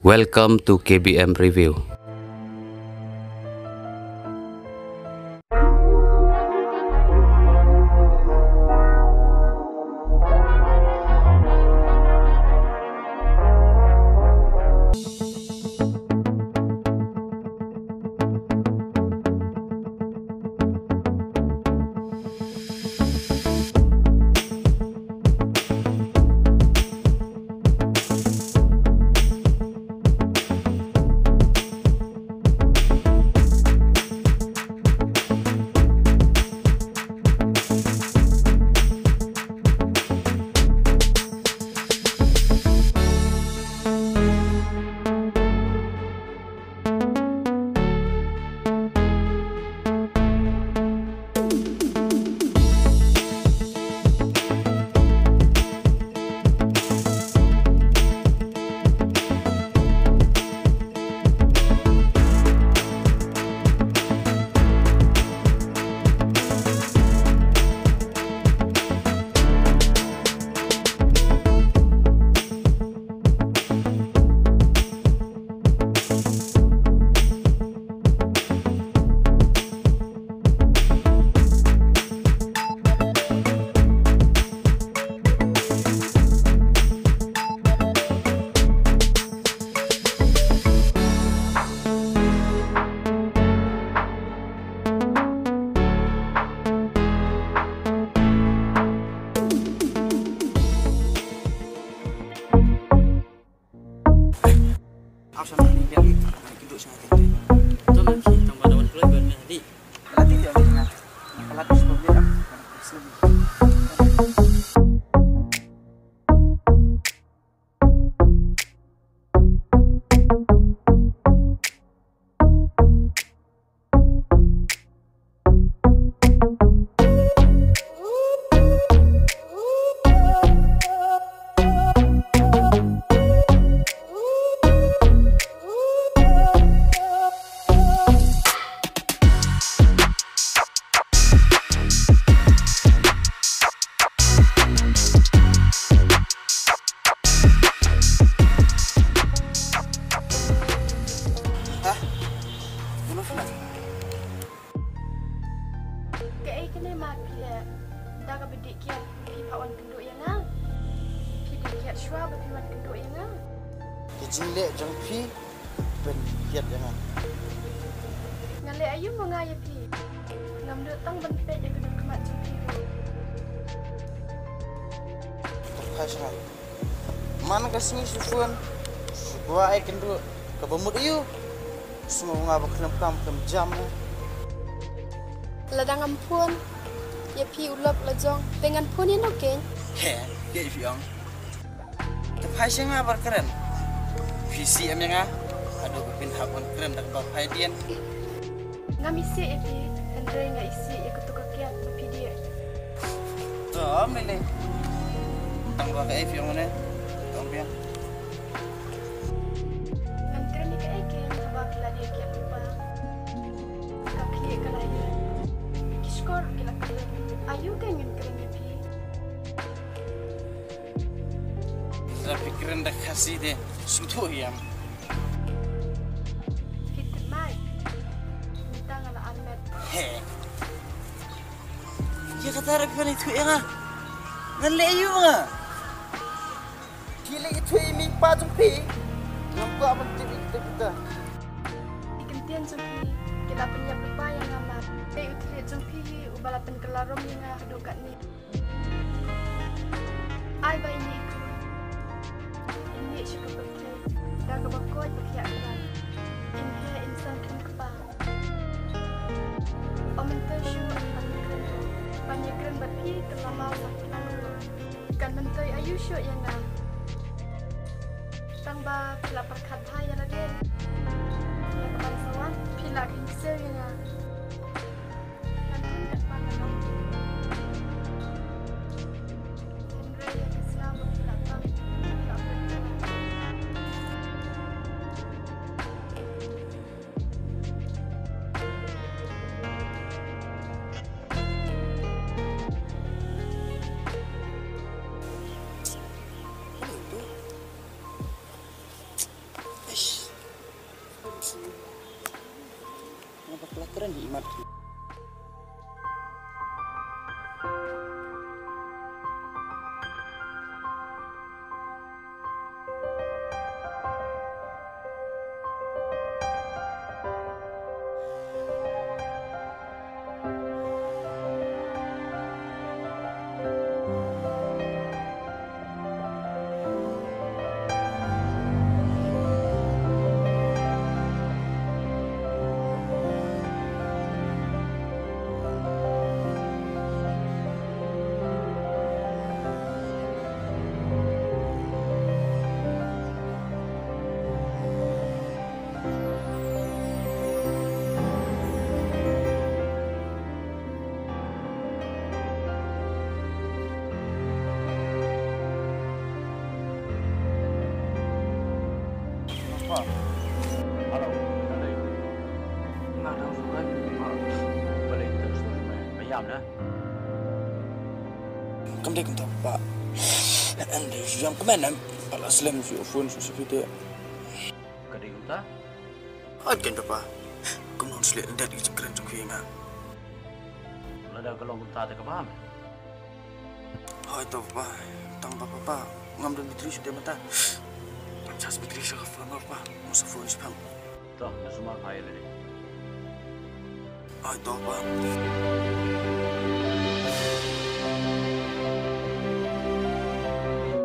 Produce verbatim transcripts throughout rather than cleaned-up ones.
Welcome to K B M Review. Kaei kane ma phi leh? Da kaba dih kiad phi phah wan kynduh ïa nga? Phi dih kiad shuwa ba phi wan kynduh ïa nga? Ka jingleh jong phi pynhiar ïa nga. Nga leh aïu ma nga ïa phi? Ngam nud tang ban peit ïa ka dur khmat jong phi ruh. To phai sha nga. Man ka sngi shu phone, shu kwah ai kynduh, kaba mut aïu? Sngew nga ba khlem kam khlem jam ne. Lada ngam phone ïa phi u lok la jong, te ngan phone ïa no keiñ? He, keiñ phi ong. Te phai sha nga bad kren. Phi sih em ïa nga? Haduh ba phin hap ban kren da kaba phai dien. Ngam isih ïa phi, hynrei nga isih ïa kato ka kiad ba phi dih. To, ym lei lei. Tang ba kaei phi ong ne? Tang biang. Ngan kren ïa kaei keiñ haba ki la dih kiad lypa. Ka khlieh ka la ïaid. Ki shkor ki la khlem. Aïu keiñ ngan kren ïa phi? Lada phi kren da Khasi te sngewthuh ïa nga. Phi tip mai. Mynta nga la armet. He. Ïa kata ruh phi wan ïathuh ïa nga. Ngan leh aïu nga? Phi leh ïathuh ïa i mei i pa jong phi. Ngam kwah ban tip ïa kita kita. Ki ktien jong phi ki la pynïap lypa ïa nga ma. Peit u thylliej jong phi hi uba la pynkylla rom ïa nga haduh katne. Ai ba ine i khun i mih sha ka pyrthei da kaba koit ba khiah kynrad. Im heh im san khun kpa. Ym myntoi shuh ban ïakren ruh, ban ïakren bad phi ka la maw sa pynang ruh. Kan myntoi aïu shuh ïa nga. Tang ba phi la pyrkhat bha ïa lade. Ïa ka ban sa wan phi la kheiñ ksiew ïa nga. Kren hi imat ki. Hello. Hello. Nga dang sngewbha ba balei ka dang sngewbha ba ïam na. Kam dei kumta papa. Em dei shu ïam kmen em. Ba la slem shu phone shu shu phi te. Ka dei kumta? Hooid keiñ papa. Kumno shu leh lyndet ki jingkren jong phi ïa nga. Lada ka long kumta te ka bam. Hooid to papa. Tang ba papa ngam don battery shuh te mynta. Ngam charge battery sha ka phone papa. Ngam sa phone shaphang. To, nga sumar phai lade. Hooid to papa.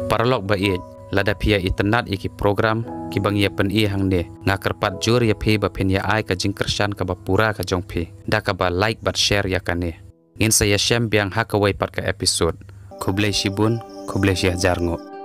Paralok ba ïeit, lada phi ïa itynnad ïa ki program kiba ngi ïa pyni hangne, nga kyrpad jur ïa phi ba phin ïa ai ka jingkyrshan kaba pura ka jong phi da kaba like bad share ïa kane. Ngin sa ïashem biang ha kawei pat ka episode. Khublei shibun, khublei shihajar nguh.